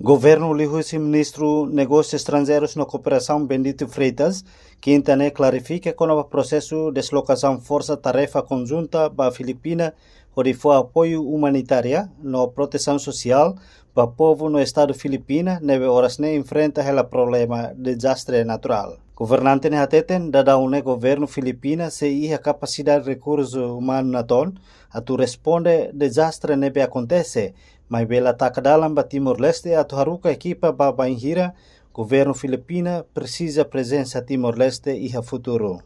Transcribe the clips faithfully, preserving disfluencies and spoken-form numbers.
Governu liuhusi Ministru Negósius Estranjeirus no Kooperasaun Bendito Freitas, kinta ne'e klarifika kona-ba prosesu deslokasaun Forsa Tarefa Konjunta ba Filipina hodi fó apoiu umanitária no protesaun sosiál ba povu no Estadu Filipina ne'ebé oras ne'e enfrenta hela problema dezastre naturál. Governante ne'e hateten, daudaun ne'e governu Filipina sei iha kapasidade rekursu umanu natoon atu responde dezastre ne'ebé akontese, maibé la taka dalan ba Timor-Leste atu haruka ekipa ba bainhira governu Filipina presiza prezensa Timor-Leste iha futuru.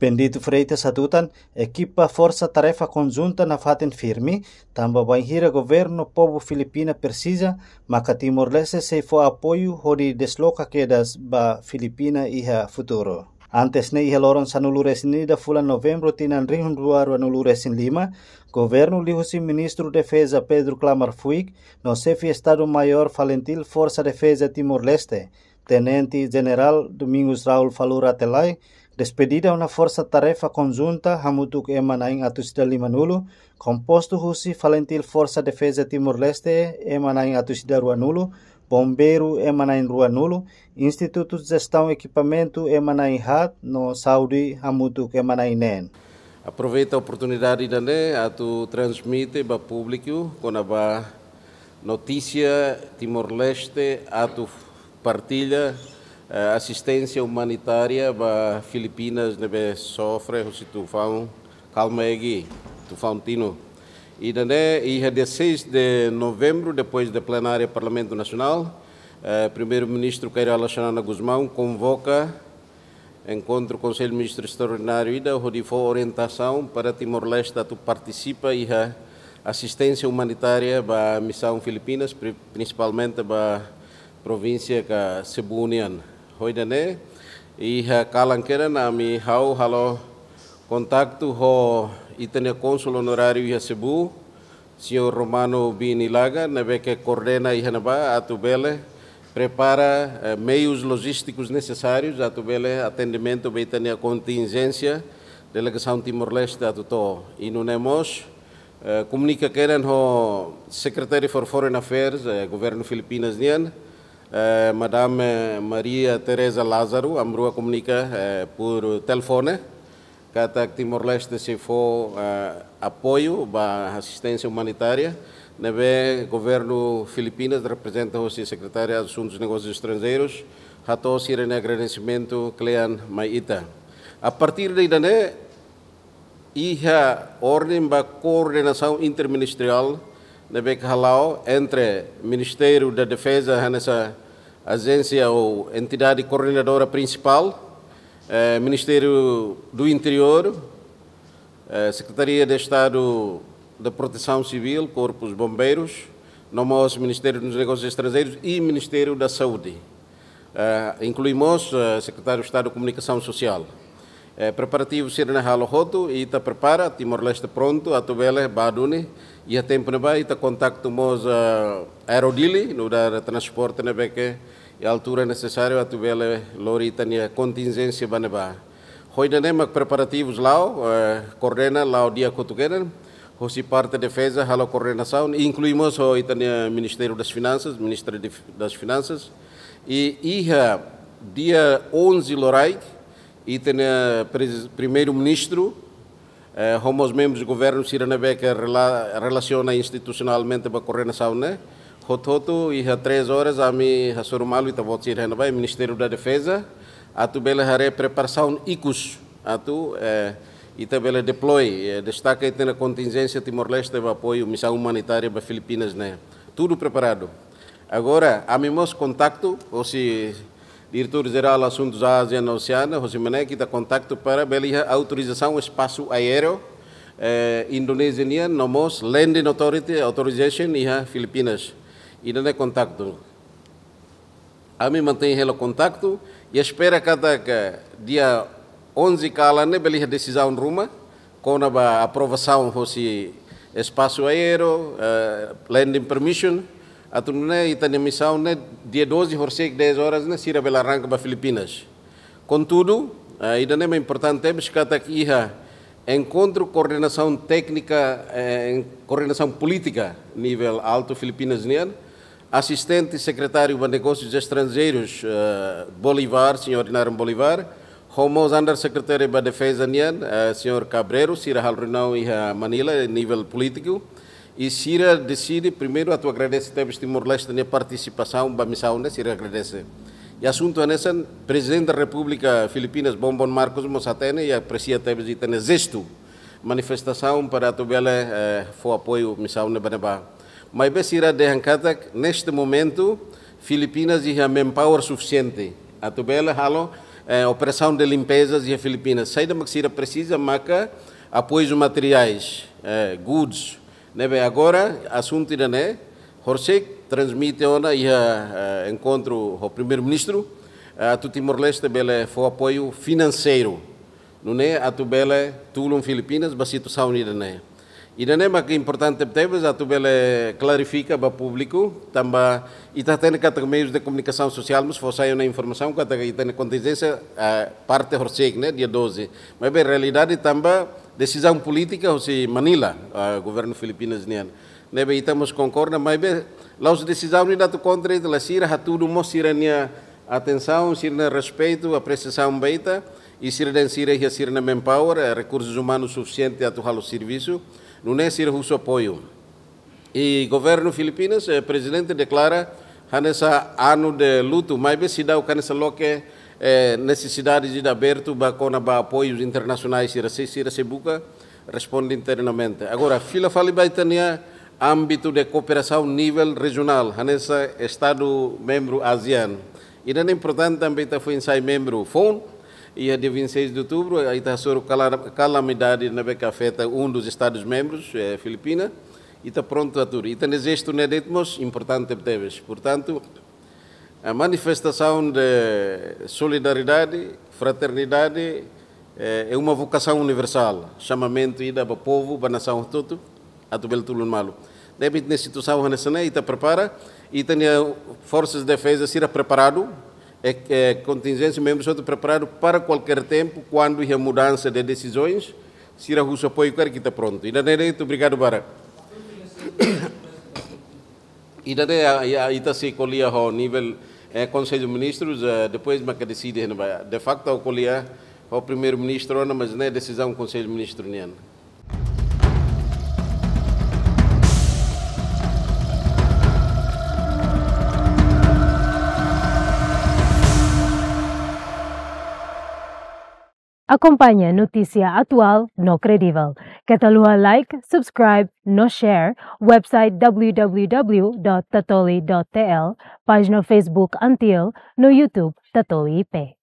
Bendito Freitas hatutan, ekipa Forsa Tarefa Konjunta nafatin firme, tanba bainhira governu no povu Filipina presiza, maka Timor-Leste sei fó apoiu hodi desloka kedas ba Filipina iha futuru. Antes ne'e, iha loron sanulu-resin-ida fulan Novembru tinan rihun rua ruanulu-resin-lima, governu liuhusi Ministru Defeza Pedro Klamar Fuik no Xefe Estadu Maiór Falintil Forsa Defeza Timor-Leste, Tenente Jenerál Domingos Raul Falur Rate Laek, despedida ona Forsa Tarefa Konjunta hamutuk ema na'in atus ida limanulu, kompostu husi Falintil Forsa Defeza Timor-Leste ema na'in atus ida ruanulu, bombeiru ema na'in ruanulu, Institutu Jestaun Ekipamentu ema na'in haat no saúde hamutuk ema na'in neen. Aproveita oportunidade ida-ne'e atu transmite ba públiku kona-ba notísia Timor-Leste atu partilla, eh, asisténsia umanitária ba Filipinas ne'ebé sofre husi tufaun Calmaegi, tufaun Tino. Ida-ne'e iha dia seis de Novembru, depois de plenária Parlamentu Nasionál, eh, Primeiru-Ministru Kay Rala Xanana Gusmão konvoka enkontru Konsellu Ministru Estraordináriu ida hodi fó orientasaun para Timor-Leste atu partisipa iha asisténsia umanitária ba misaun Filipinas, pri-, prinsipalmente ba provínsia ka Cebu nian. Ho ida-ne'e, iha kalan kedan ami ha'u halo kontaktu ho ita-nia kónsul onoráriu iha Cebu, señór Romano Bini Laga, ne'ebé ke koordena iha ne'ebá atu bele prepara, eh, meius lojístikus nesesárius atu bele atendimentu ba ita-nia kontinjénsia delegasaun Timor-Leste atu to'o. I nune'e mós, eh, komunika kedan ho Secretary for Foreign Affairs, eh, governu Filipinas nian, eh, Madame Maria Teresa Lázaro, ami rua komunika, eh, por telefone, katak Timor-Leste sei fó, eh, apoiu ba asisténsia umanitária, ne'ebé governu Filipinas reprezenta hosi Sekretária Asuntus Negósius Estranjeirus, hato'o sira-nia agradesimentu kle'an mai ita. A partir de ida-ne'e, iha orden ba koordenasaun interministeriál ne'ebé ke hala'o entre Ministériu da Defeza, hanesan ajénsia ou entidade koordenadora prinsipál, eh, Ministériu do Interiór, eh, Sekretaria de Estadu da Protesaun Sivíl, Corpus Bombeiros, no mós Ministériu dos Negósius Estranjeirus i Ministériu da Saúde. Eh, inklui mós, eh, Sekretáriu Estadu Komunikasaun Sosiál. Eh, preparativu sira-ne'e halo hotu, ita prepara, Timor-Leste prontu atu bele bá duni. Iha tempu ne'ebá ita kontaktu mós, eh, Aero Dili, nu'udar transporte ne'ebé ke iha altura nesesáriu atu bele lori ita-nia kontinjénsia ba ne'ebá. Ho ida-ne'e mak preparativus la'o, eh, koordena la'o di'ak hotu kedan, hosi parte defeza halo koordenasaun, inklui mós ho ita-nia Ministériu das Finansas, Ministra de, das Finansas. I iha dia onze loraik, ita-nia prez-, Primeiru-Ministru, eh, ho mós membrus governu sira ne'ebé ke rela-, relasiona institusionalmente ba koordenasaun ne'e, hotu-hotu iha três horas ami hasoru malu ita-boot sira iha ne'ebá, Ministériu da Defeza, atu bele haree preparasaun ikus, atu, eh, ita bele deploy, eh, destaka ita-nia kontinjénsia Timor-Leste ba apoiu misaun umanitária ba Filipinas ne'e. Tudu preparadu. Agora, ami mós kontaktu, hosi Diretór Jerál Asuntus Ázia no Oseánia, hosi MNEK, ita kontaktu para bele iha autorizasaun espasu aéreu, eh, Indonézia nian, no mós Landing Authority, authorization iha Filipinas. Ida-ne'e kontaktu. Ami mantein hela kontaktu, i espera katak dia onze kalan ne'e bele iha desizaun ruma, kona-ba aprovasaun hosi espasu aéreu, eh, landing permission, atu nune'e ita-nia misaun ne'e dia doze horisehik dez horas ne'e sira bele arranka ba Filipinas. Kontudu, eh, ida-ne'e mak importante, tebes katak iha enkontru koordenasaun téknika, eh, koordenasaun polítika nivel altu Filipinas nian, Asistente Sekretáriu ba Negósius Estranjeirus, eh, Bolivar, señór Inaran Bolivar, ho mós Under Secretary ba Defeza nian, eh, señór Cabreiro, sira halo reuniaun iha Manila, nivel polítiku, i sira deside, primeiru, atu agradese tebes Timor-Leste nia partisipasaun ba misaun ne'e, sira agradese. I asuntu hanesan, Prezidente da Repúblika Filipinas, Bongbong Marcos, mós hatene i apresia tebes ita-nia jestu, manifestasaun para atu bele, eh, fó apoiu misaun ne'ebá-ne'ebá. Maibé sira dehan katak, neste momento, Filipinas iha manpower sufisiente atu bele halo, eh, operasaun de limpeza iha Filipinas. Saida mak sira presiza maka apoius materiais, eh, goods. Ne'ebé agora, asuntu ida-ne'e, horisehik transmite ona iha, eh, enkontru ho Primeiru-Ministru, eh, atu Timor-Leste bele fó apoiu finanseiru. Nune'e atu bele tulun Filipinas ba situasaun ida-ne'e. Ida-ne'e mak importante tebes atu bele klarifika ba públiku, tanba ita hatene katak meius de komunikasaun sosiál mós fó sai ona informasaun katak ita-nia kontinjénsia, eh, parte horisehik ne'e, dia doze. Maibé realidade tanba desizaun polítika husi Manila, eh, governu Filipinas nian. Ne'ebé ita mós konkorda, maibé la'ós desizaun ida atu kontra ita, la, sira hatudu mós sira-nia atensaun, sira-nia respeitu, apresiasaun ba ita, i sira dehan sira iha sira-nia manpower, eh, rekursus umanus sufisiente atu halo servisu, nune'e sira husu apoiu. I governu Filipinas, eh, prezidente deklara hanesan anu de lutu, maibé seidauk hanesan loke, eh, nesesidade ida abertu ba kona-ba apoius internasionais sira, se sira sei buka responde internamente. Agora, fila fali ba ita-nia ámbitu de kooperasaun nivel rejionál, hanesan Estadu membru ASEAN. Ida-ne'e importante tanba ita foin sai membru foun, iha dia vinte e seis de outubro, ita hasoru kala-, kalamidade ne'ebé ke afeta um dos Estados membros, eh, Filipina. Ita prontu atu. Ita-nia jestu ne'e de'it mós importante tebes. Portantu, a manifestasaun de solidariedade, fraternidade, eh, é uma vocação universal. Xamamentu ida ba povu, ba nasaun hotu-hotu, atu bele tulun malu. Ne'ebé ita-nia situasaun hanesan ne'e, ita prepara, ita-nia Forsas de Defeza sira preparadu, e, e kontinjénsia membrus hotu preparadu para kualkér tempu, kuandu iha mudansa de desizaun, sira husu apoiu karik ita prontu. Ida-ne'e de'it, obrigadu barak. Ida-ne'e, a, a, ita sei ko'alia ho nivel, eh, Konsellu Ministrus, eh, depois maka deside ne'ebá. De facto, ha'u ko'alia ho Primeiru-Ministru ona, mas ne'e desizaun Konsellu Ministru nian. Akompaña notísia atuál no kredivel. Keta haluha like, subscribe no share website w w w dot tatoli dot t l, pájina Facebook ANTIL, no YouTube Tatoli I P.